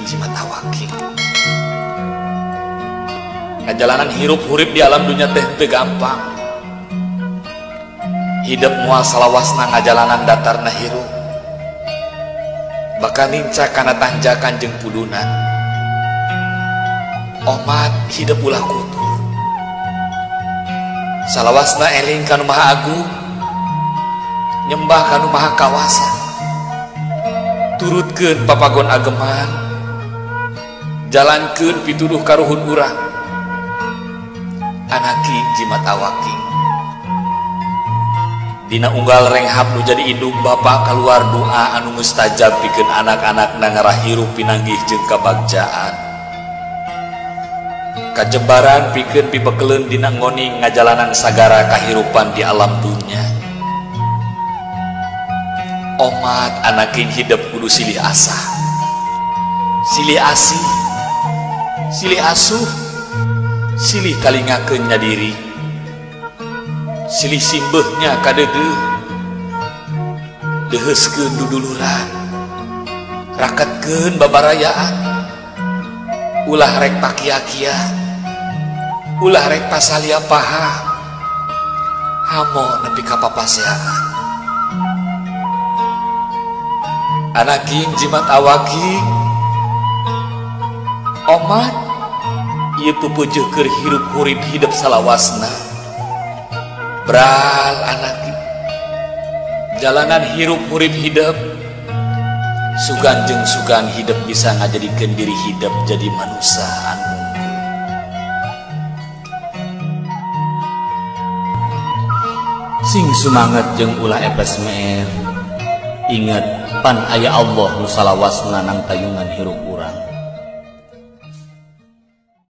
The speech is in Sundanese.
jimat awaking. Ngajalanan hirup hurip di alam dunia teh teu gampang. Hidup moal salawasna ngajalanan datarna hirup. Bakal nincak kana tanjakan jeung pudunan. Omat hidup ulah kutur. Salawasna eling kanu Maha Agung, nyembah kanu Maha Kawasa. Turutkeun papagon ageman, jalankeun pituduh karuhun urang. Anaking jimat awaking. Dina unggal renghap nu jadi indung bapa kaluar doa anu mustajab pikeun anak-anakna ngarah hirup pinanggih jeung kabagjaan. Kajembaran pikeun pibekeleun dina ngoning ngajalanan sagara kahirupan di alam dunya. Omat anaking hidup kudu silih asah, silih asih, silih asuh, silih kalingakeun nya diri, silih simbeuhnya kadeudeuh, deuheuskeun duduluran, raketkeun babarayaan, ulah rek pakia-kia, ulah rek pasalia paha, hamo nepi ka papaseaan. Anaking jimat awaking, omat ieu pupujuh keur hirup hurip hidup salawasna. Bral anaking, jalanan hirup hurip hidup, sugan jeung sugan hidup bisa ngajadikeun diri hidup jadi manusia anu unggul. Sing sumanget jeung ulah epes meer, ingat pan aya Allah nu salawasna nang tayungan hirup urang.